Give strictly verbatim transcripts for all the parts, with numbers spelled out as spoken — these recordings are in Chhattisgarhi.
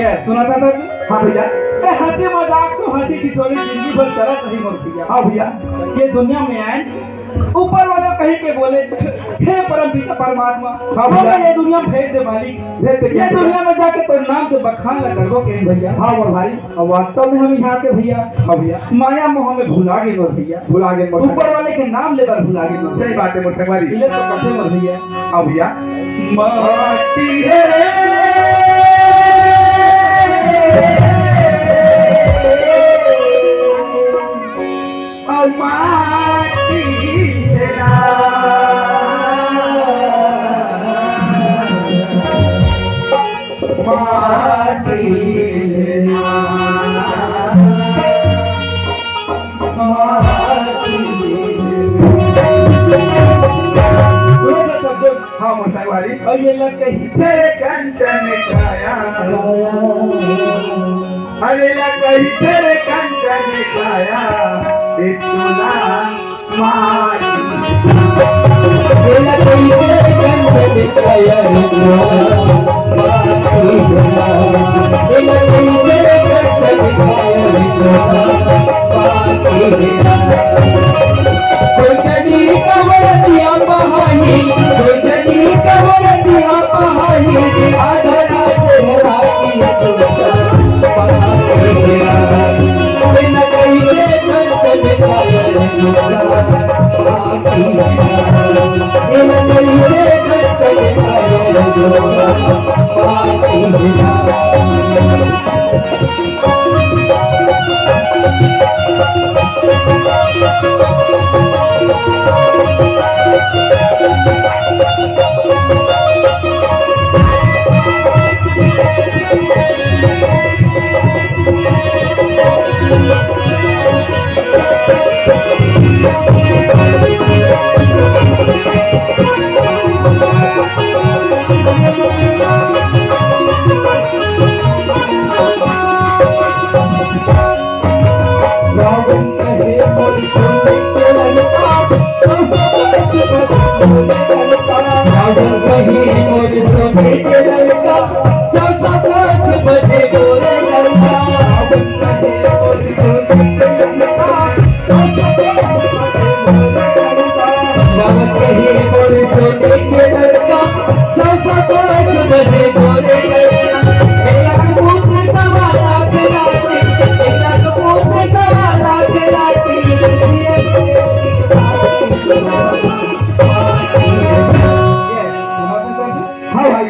क्या सुना था सर? हाँ भैया। ए, हंसी मजाक तो हंसी ठिठोली जिंदगी भर चलत रही मोर भैया। हाँ भैया। ये दुनिया में आए, ऊपर वाला कहीं के बोले, "हे परम पिता परमात्मा, हाँ भैया। हमें ये दुनिया में भेज दे मालिक।" भेज दे ये भैया। दुनिया में जाके तोर नाम के बखान ला करबो कहीं भैया। हाँ मोर भाई। और वास्तव में हम यहाँ के भैया, हाँ भैया। माया मोह में भुला गए मोर भैया। भुला गए मोर ऊपर भैया। वाले के नाम लेबर भुला गए मोर सही भैया। बात है मोर संगवारी। इले तो कथे मोर भैया। हाँ भैया। माटी रे। अउ माटी रे। माटी रे। माटी रे। हाँ, मोर संगवारी। अउ ये लग कही तेरे कंचन काया। अरे लग कही तेरे कंचन काया, ए तोला माटी। ए लग कही तेरे कंचन काया, ए तोला माटी। ए लग कही तेरे कंचन काया, ए तोला माटी। कोई कदी कमर दिया बहानी, कोई कदी कमर दिया बहानी, आधा रात है राती है तो पापी है। बिना कहीं के धन से दिखाया है तो पापी है। बिना कहीं के धन से दिखाया है तो पापी है। हाँ भाई,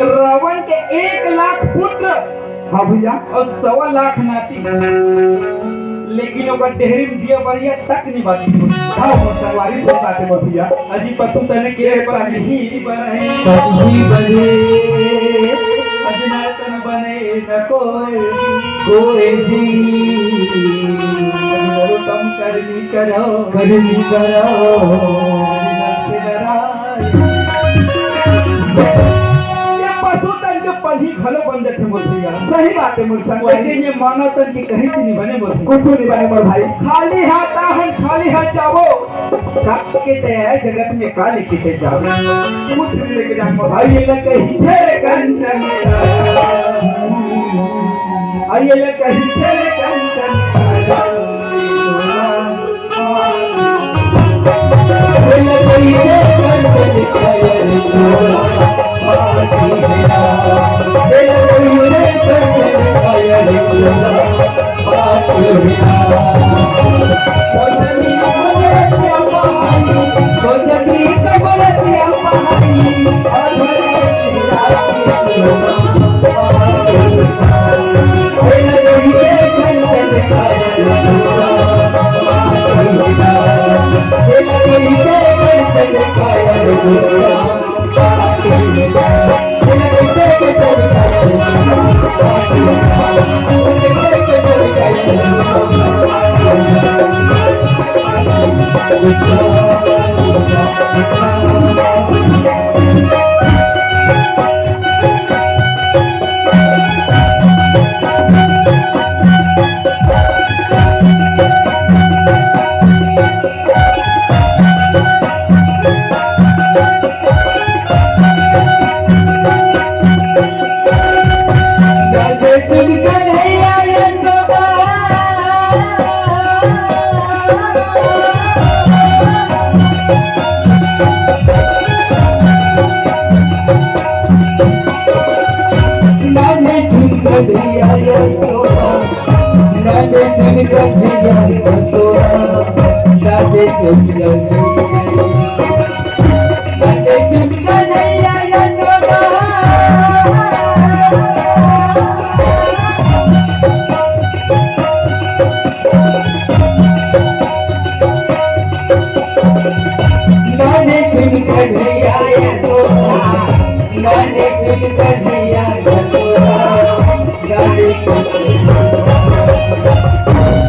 रावण के एक लाख पुत्र हाँ भैया। अउ सवा लाख नाती, लेकिन ओकर डेहरी में दिया बरिया तक नहीं बाती। हाँ, मोर संगवारी, सही बात है मोर भैया। अजी पशु तने के पनही बने। पनही बने। अजनातन बने न कोई। कोई जी। नरोत्तम करनी करो। करनी करो। अजनर से डराए। ये पशु तन के पनही घलो बन जाथे मोर भैया। सही बात है मोर संग। लेकिन ये मानव तन के कहीं से नहीं बने मोर भैया। कुछ नहीं बने मोर भाई। खाली हाथ आहन, खाली हाथ जावो। सबके तैयार जगत में काली किसे जाओ। कुछ नहीं लेके जाऊंगा भाई, ये लग कहीं तेरे कंचन। और ये लग कहीं तेरे कंचन।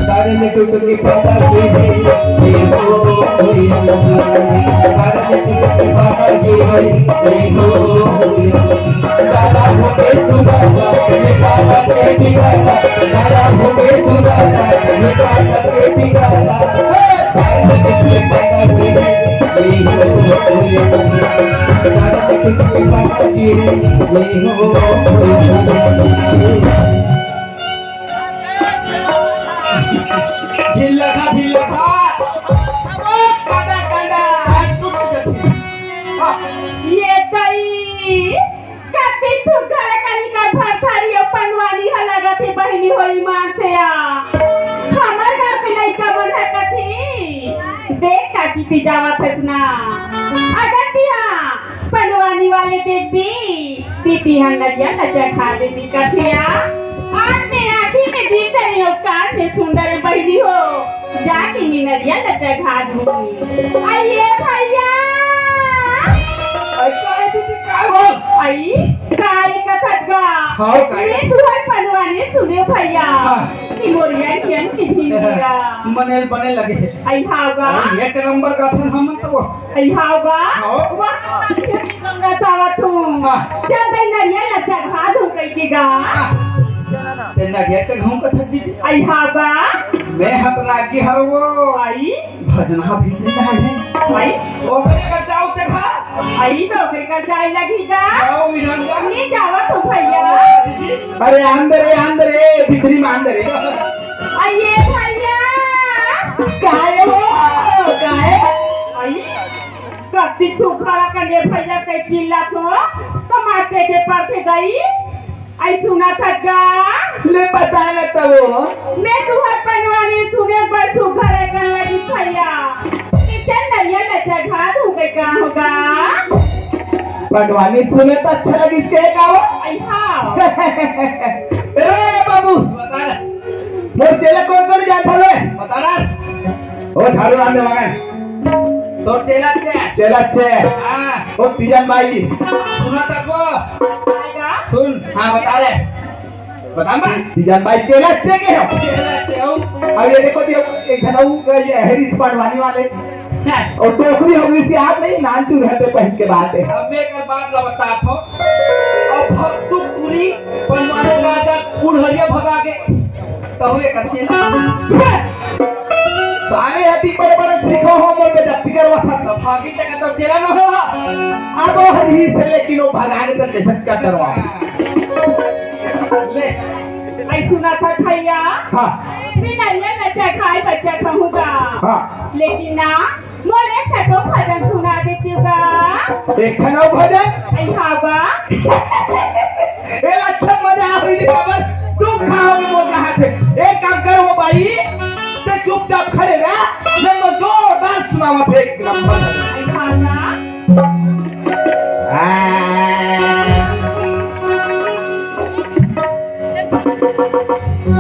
तारे में टूट के पता की है, ये हो, ये हो। तारे में टूट के पता की है, ये हो, ये हो। दादा हो के सुबह, ये दादा के ठिकाना, दादा हो के सुबह, ये दादा के ठिकाना। तारे में टूट के पता की है, ये हो, ये हो। तारे में टूट के पता की है, ये हो, ये हो। ढील रखा, ढील रखा। ओ, कांदा, कांदा, हाथ टूट जाथे। ये दई, कति ठुमका रे कनिका भरथरी अउ पंडवानी ह लगत हे बहिनी हो ईमान से आ। हमर घर के लइका मन ह कथे, देख काकी ती जावत हस ना। अगर तिहा पंडवानी वाले देख दी, दीदी ह नरिया ल चघा देबे कथे आ। आज मैं आँखी में देख रही हूँ, कान में सुन रही बहिनी हो, जाके मैं नरिया ल चघा दूँ। अइए भैया। अरे काहे दीदी, का हो? अई, काहे कथक गा? हाँ, काहे? मैं तुहर पनवा ने सुने भैया। हाँ। कि मोरिया कियन की झिंगुरा। बने, बने लगे। अई हाव गा? अरे एक नंबर का थन हम तो। अई हाव गा? हाँ। वाह, गंगा सावा तू। हाँ। चल भाई नरिया ल चघा दूँ कहिके गा। हाँ। ते नरिया चघाऊँ कथक दीदी। अई हाव गा? मैं हतरागी हर वो। अई? भजना भी नहीं है। अई? ओकरे कर जाओ चघा। अई तो ओकरे कर जाए लगी गा। जाओ विधान गा। नहीं जावा तो भैया। दीदी। अरे अंदर रे, अंदर रे, भीतरी में अंदर रे। अइए भैया। काहे हो? काहे? अई? कत्ती सुखा कने भैया के चिल्ला तो कमाते के पाथे गई। अई सुना था गा? ले बता न तबो। मैं तुहर पनवानी सुने बर सुघर कर लगी भैया। कि चल नरिया ल चघा दूँ के का होगा? पनवानी सुने त अच्छा लगिस के का हो? अई हाँ। ए बाबू, बता ना। मोर चेला कोन कोन जात हवे? बता ना। ओ झाड़ू राम दे मगन। तोर चेला के? चेला चे। हाँ। ओ तीजन बाई। सुना तको। सुन, हाँ बता रे। बता ना। तीजन बाई चेला चे के हो? चेला चे हो। अब ये देखो जी, एक झन अउ ये हरीश पनवानी वाले। हाँ। अउ टोकरी हो गई सी, आप नहीं नान चूल्हा पे पहन के बात है। अब मैं एक बात ला बता थो। अब भक्तु पूरी पनवानी राजा कुड़हरिया भगा के। तहुए कर चेला। सारे हती बड़े बड़े सीखो हो, मोर पे जब्ती करवा था। सब भागी तक तो चेला न हो। अब वो हर ही से, लेकिन वो भगाने तक कैसे का करवा। ले। अई सुना था भैया। हाँ। बिना ये नचा खाए बच्चा कहूँगा। हाँ। लेकिन ना, मोले एक ठो भजन सुना देती गा। एक ठो भजन? अई हाँ बा। ए, अच्छा मजा आ रही है, बस तू खाओगे वो कहाँ थे? एक काम कर वो भाई, ते चुपचाप खड़े रह, मैं तो जोरदार सुनावा थे एक नंबर। अई हाँ बा।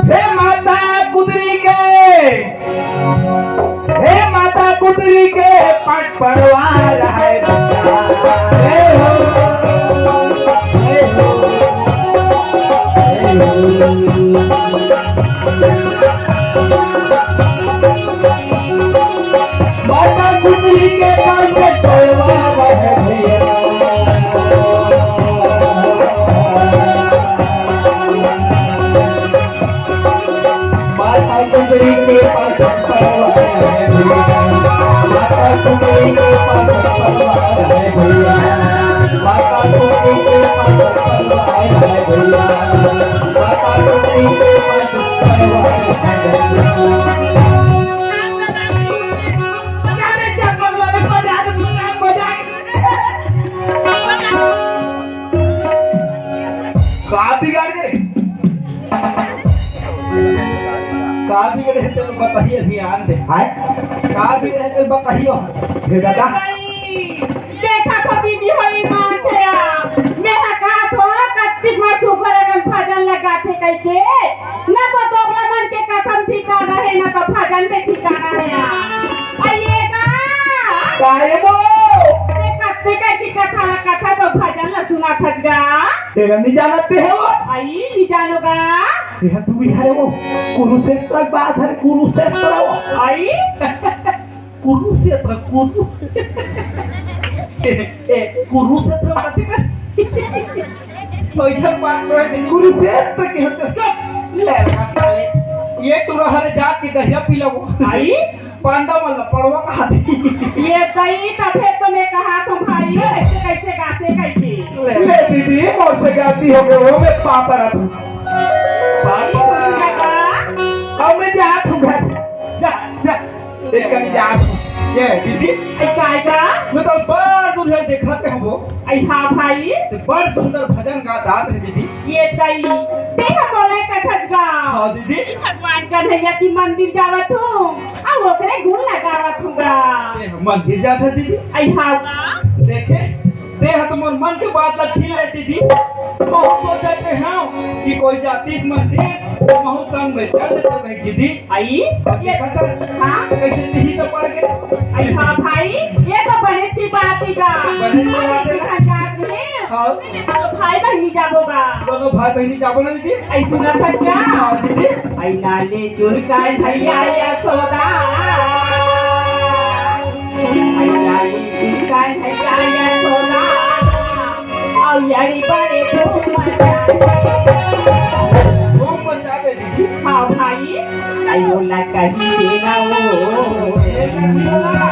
हे माता कुदरी के, हे माता कुदरी के पट परवार है। हे हो, हे हो, हे हो। माता कुदरी के पट परवार है भैया। माता कुदरी के पास पड़वा है भैया। माता कुदरी के पास पड़वा है भैया। माता कुदरी के पास पड़वा है भैया। माता कुदरी के पास पड़वा है भैया। का बिगाड़ गे? का बिगड़े हे तेला बताही अभी आन दे। हाय? का भी रहे तो बताइयो। हे दादा। देखा तो दीदी होई माँ से आ। मैं हा कहा थो कत्ती मा सुघर अगन भजन लगाथे कहिके। ना तो दोगला मन के कसम ठिकाना हे, ना तो भजन के ठिकाना हे आ। अइए का? काहे वो? अरे कत्ते कहिके कथा ला कथा तो भजन ला सुनाथस गा। तेला नहीं जानते हो? आई नहीं जानोगा। यह तू भी हरे वो कुरुक्षेत्र बात हरे कुरुक्षेत्र वो। आई? कुरुक्षेत्र, कुरु-, ए, ए, कुरुक्षेत्र बात कर। ऐसा बात नहीं है, कुरुक्षेत्र के होते। चुप, ले रहा साले। ये टूरा हरे जात के दहिया पी लो। आई? पांडव मन ला पड़वा कहा दी। ये सही तभे तो मैं कहा तुम भाई कैसे कैसे गाते कैसे। ले दीदी, मोर से गलती हो गई, वो मैं पापा रहा था। पापा। अब मैं जात हूँ घर। जा, जा। एक कनी जात हूँ। ये दीदी। ऐसा, ऐसा? मैं तो बड़ दूर है, देखा थे हमको। ऐसा भाई? तो बड़ सुंदर भजन गाता है दीदी। ये सही। देखा बोले कथक गा। हाँ दीदी। भगवान कन्हैया की मंदिर जावत हूँ। अब ओकरे गुण लगावत हूँ गा। ये मंदिर जाता दीदी। ऐसा गा। देखे? ते ह तो मोर मन के बात ला छीन लेती थी। बहुत सोचे थे हम कि कोई जातीस मंदिर, महू संग में चल देते भाई दीदी। आई? अब ये देखा था, हाँ? कैसे यही तो पड़ गए। अच्छा भाई, ये तो बड़े की बात ही गा। बड़े की बात है। किसान जात में हाँ। तो भाई बहनी जाबो गा। दोनों भाई बहनी जाबो ना दीदी। ऐ सुना था क्या? हाँ दीदी। ऐ लाले जुलकाय भैया यशोदा। ऐ लाले जुलकाय भैया यशोदा। औ यारी बड़े धूम मचा दे। धूम मचा दे दीदी। हाँ भाई। ऐ बोला कहीं देना वो। ये लगी बोला।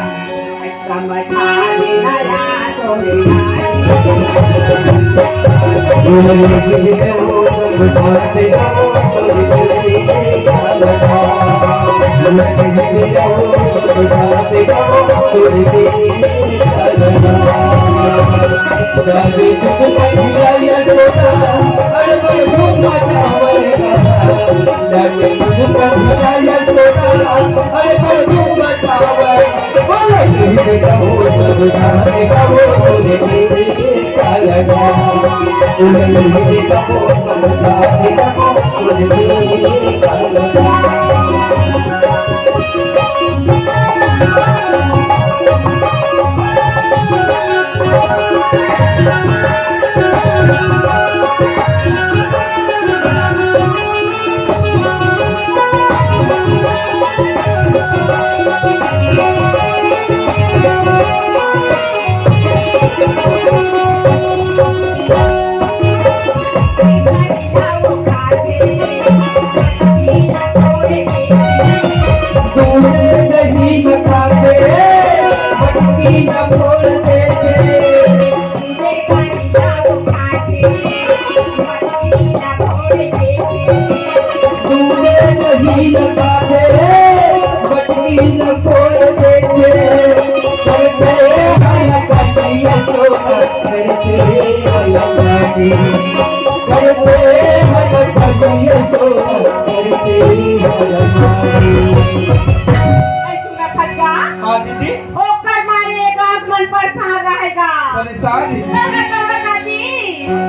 हाँ दीदी। ओकर मारे एक आंख मन परेशान रहेगा। परेशान ही। मैं कहा दादी,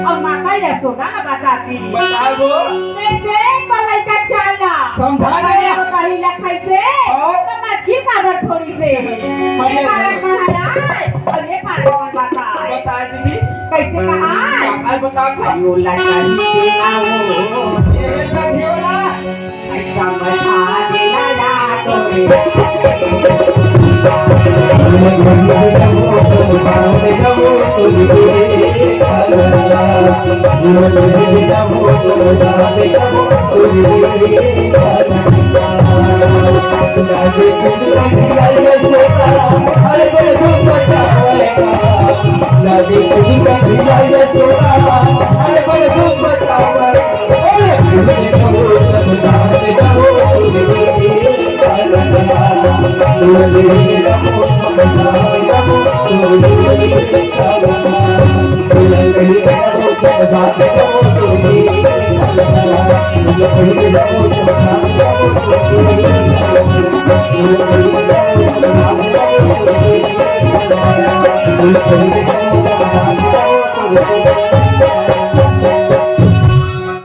अब माता यशोदा ना बताती। बताओ। कैसे तो लइका चाला। समझा नहीं। अरे वो कहीं लखई से, हाँ। तो मछली काबर थोड़ी से। अरे ये पारक महाराज, और ये पारक में बता। बता दीदी। कैसे कहा? का बता था? यो लखई से आओ। ये लखई वाला।